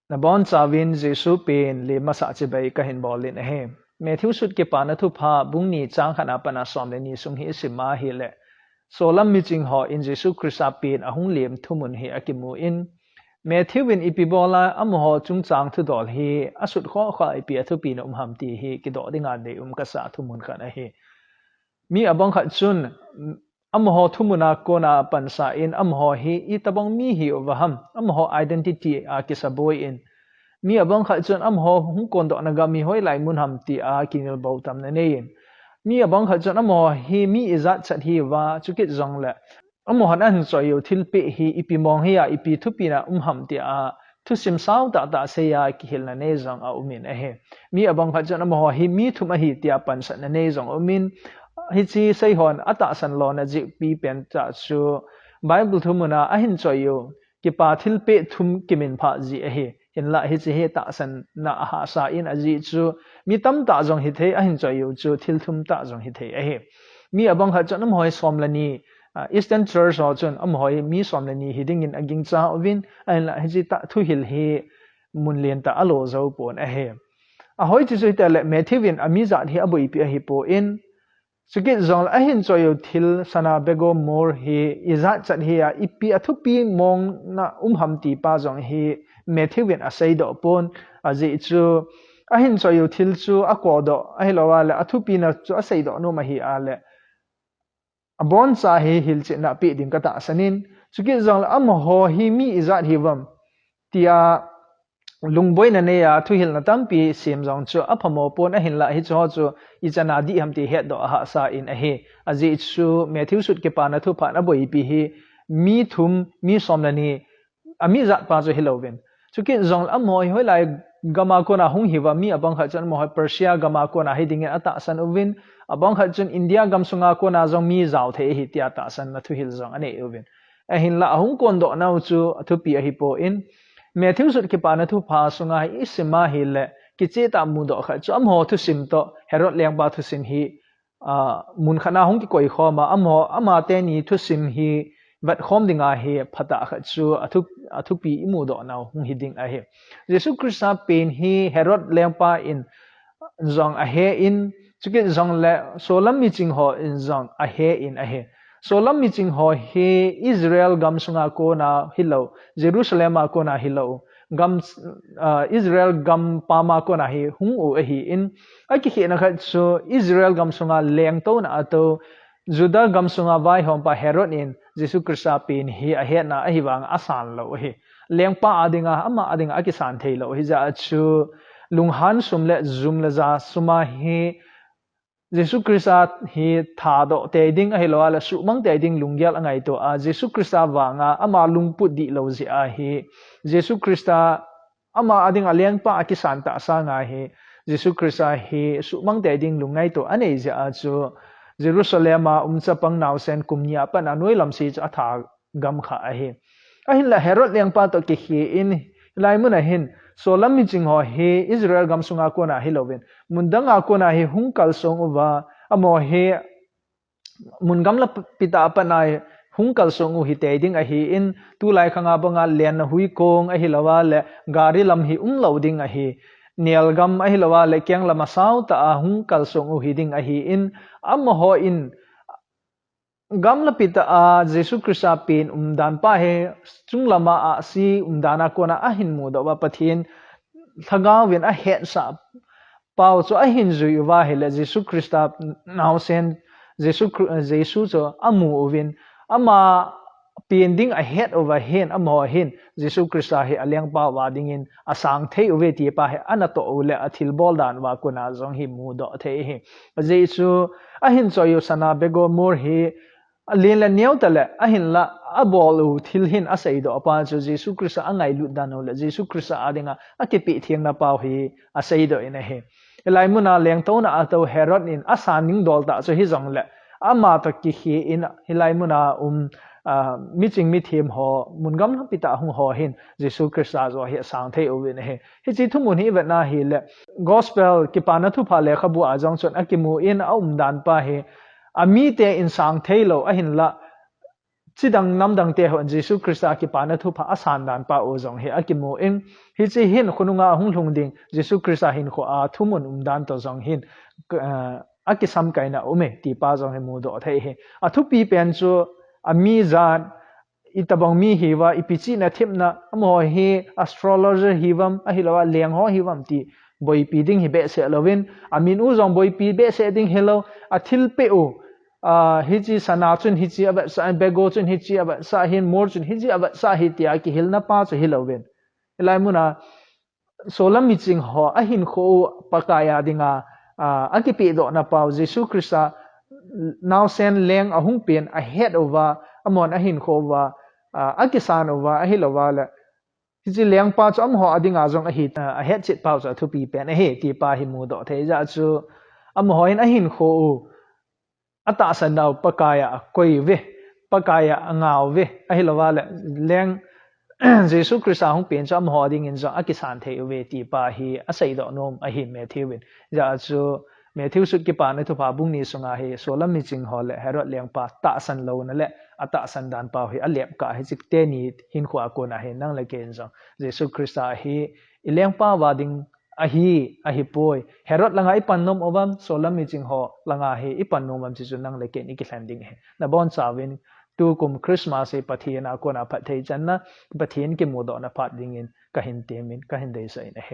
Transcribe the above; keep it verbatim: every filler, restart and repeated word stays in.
Nabonchauvin Jesu pen lem masa chibai kahin bolin ahi. Matthew sut Kipana Thupha bung ni chang khat na pat na som le ni sung hi isim a ahile, Solam miching hon Jesu Christa pen ahung lem thumun hi akimun, Matthew in ipi bola amaho chungchang thudol hi asut khoh khoh ipi athupina um ham ti hi kidoh dinga deium kasa thumun khat ahi. Mi abang khat chun amaho thumun a kona pansan amaho hi itobang mi hiuva ham, amaho identity a kisaboiyin, mi abang khat chun amaho hung kondohna gam hi hoilai mun ham tia kinelbou tamna neiyin, mi abang khat chun amaho hi mi ijat chat hiuva, chukit jongle amahon ahin choi u thilpeh hi ipi mong hiya, ipi thupina um ham tia thusim sao tahtah seiya kihilna nei jong aumin ahi. Mi abang khat chun amaho hi mi thum ahi tia pansatna nei jong aumin, hiche seihon atahsan lona jehpi pen tah chu Bible thumun a ahin choi u kipa thilpeh thum kiminphah jeh ahi. Hinlah hiche hi tahsanna ahahsa in ajeh chu mi tamtah jong hithei, ahin choi u chu thil thum tah jong hithei ahi. Mi abang khat chun amaho hi som le ni, ah, Eastern Church ho chun amaho hi mi som le ni hidingin agingcha uvin, ahinlah hiche tah thuhil hi mun lentah a alo jou pon ahi. Ahoi chu chu hitale Matthew in ami jat hi aboipi ahipon, chukit jongle ahin choi u thil sana bego mor hi ijat chat hiya, ipi athupi mongna um ham ti pa jong hi Matthew in aseidoh pon, ajeh chu ahin choi u thil chu akodoh ahilouleh athupina chu aseidoh nom ahi a le, aboncha hi hilchetna apeh ding katahsan in, chukit jongle amaho hi mi ijat hiuvem tia lungboina neiya thuhilna tampi sem jong chu aphamo pon, ahinlah hicheho chu ichan a dih ham ti hetdoh ahahsa in ahi. Ajeh chu Matthew sut Kipana Thuphan aboipi hi mi thum, mi som le ni, ami jat pa chu hilouvin, chukit jongle amaho hi hoilai gam a kona hung hiuva, mi abang khat chun amaho hi Persia gam a kona hidingin atahsan uvin, abang khat chun India gamsunga kona jong mi jao thei ahi tia tahsanna thuhil jong anei uvin. Ahinlah ahung kondoh nau chu athupi ahipon, Matthew sut Kipana Thupha sunga hi isim a ahile kichehtah mudoh khat chu amaho thusim toh Herod lengpa thusim hi, ah, mun khat na hung kikoi khom a, amaho, amateni thusim hi vetkhom dinga hi phatah khat chu athu-, athupi imudoh nau hung hiding ahi. Jesu Christa pen hi Herod lengpa in jong ahen, chukit jongle Solam miching hon jong ahen ahi. Solam miching ho hi Israel gamsunga kona hilou, Jerusalem a kona hilou, gam, ah, Israel gam pam a kona hi hung u ahin, akikhehna khat chu Israel gamsunga lengtouna atou Juda gamsunga vaihompa Herod in Jesu Christa pen hi ahetna ahivanga asan lou ahi. Lengpa a dinga, ama a dinga akisan theilou ahi, hijeh a chu lunghan sum le jum le ja sum a hi Jesu Christa hi thadoh tei ding ahilouleh suhmang tei ding lunggel angaito a, Jesu Christa vanga ama lungput dihlou jeh a hi Jesu Christa ama a dinga lengpa akisan tah sanga hi Jesu Christa hi suhmang tei ding lungngaito anei jeh a chu Jerusalem a um chapang naosen kum ni a pat a noilam se chu atha gam kha ahi. Ahinlah Herod lengpa toh kikhen, hilai mun a hin Solam miching ho hi Israel gamsunga kona hilouvin, mun danga kona hi hung kalsong uva, amaho hi mun gamlapi tah a pat a hung kalsong u hitei ding ahin, tulai khanga banga lenna huikong ahilouleh gari lam hi umlou ding ahi. Nelgam ahilouleh kenglam a sao tah a hung kalsong u hiding ahin, amaho in gamlapi tah a Jesu Christa pen umdan pa hi chunglam a ahsi umdan a kona ahin mudoh uva, Pathen Lhagao vin ahetsah pau chu ahin jui uva ahile Jesu Christa naosen Jesu Chri-, Jesu chu amu uvin, ama pen ding ahet uva hin, amaho hin Jesu Christa hi alengpa uva dingin asang thei uve ti pa hi anatoh u le athilbol dan uva kona jong hi mudoh thei ahi. Ajeh chu ahin choi u sana bego mor hi alen le neo tale, ahinlah abol u thil hin aseidoh pa chu Jesu Christa angailut dan u le Jesu Christa a dinga akipeh thengna pau hi aseidoh in ahi. Hilai mun a lengtouna atou Herod in asan ning dol tah chu hijongle, ama toh kikhen hilai mun a um, ah, miching mithem ho, mun gamlapi tah a hung ho hin Jesu Christa joh hi asang thei uvin ahi. Hiche thumun hi ivet na ahile, Gospel Kipana Thupha lekhabu a jong chun akimun, aumdan pa hi amite in sang theilou ahinlah chidang namdang te hon Jesu Christa kipana thupha asan dan pa u jong hi akimu in, hiche hin khonunga hung lhung ding Jesu Christa hinkho a thumun um dan to jong hin, eh, akisamkaina um e ti pa jong hi mudoh thei hi. Athupi pen chu ami jan, itobang mi hiuva, ipi chihna themna, amaho hi astrologer hiuvam, ahilouva leng ho hiuvam ti boipi ding hi behseh louvin, amin u jong boipi behseh ding hilou, athilpeh u, ah, hiche sana chun hiche avetsah in, bego chun hiche avetsah hin, mor chun hiche avetsah hi tia kihilna pa chu hilouvin. Hilai muna, solam miching ho ahinkho u Pakai a dinga, ah, akipehdohna pau Jesu Christa naosen leng ahung pen ahet uva, amahon ahinkho uva, ah, akisan uva, ahilouva le, hiche lengpa chu amaho a dinga jong ahi, ah, ahetchet pau chu athupi pen ahi, ti pa hi mudoh thei jeh chu, amaho in ahinkho u, atahsan dau Pakai a akoi uve, Pakai a angah uve, ahilouva le, leng Jesu Christa hung pen chu amaho dingin jong akisan thei uve ti pa hi aseidoh nom ahi Matthew in. Jeh chu Matthew sut kipana thupha bung ni sunga hi solam miching ho le Herod lengpa tahsan louna le atahsan dan pau hi alepkah hi, hiche teni hinkho a kona hi nang le kei in jong Jesu Christa hi ilengpa uva ding ahi, ahipoi. Herod langa ipan nom uvam, solam miching ho langa hi ipan nom uvam, chuchu nang le kei in ikilhen ding ahi. Nabonchauvin tukum Christmas hi Pathen a kona phatthei channa, Pathen kimudohna phat dingin kahin temin, kahin deisah in ahi.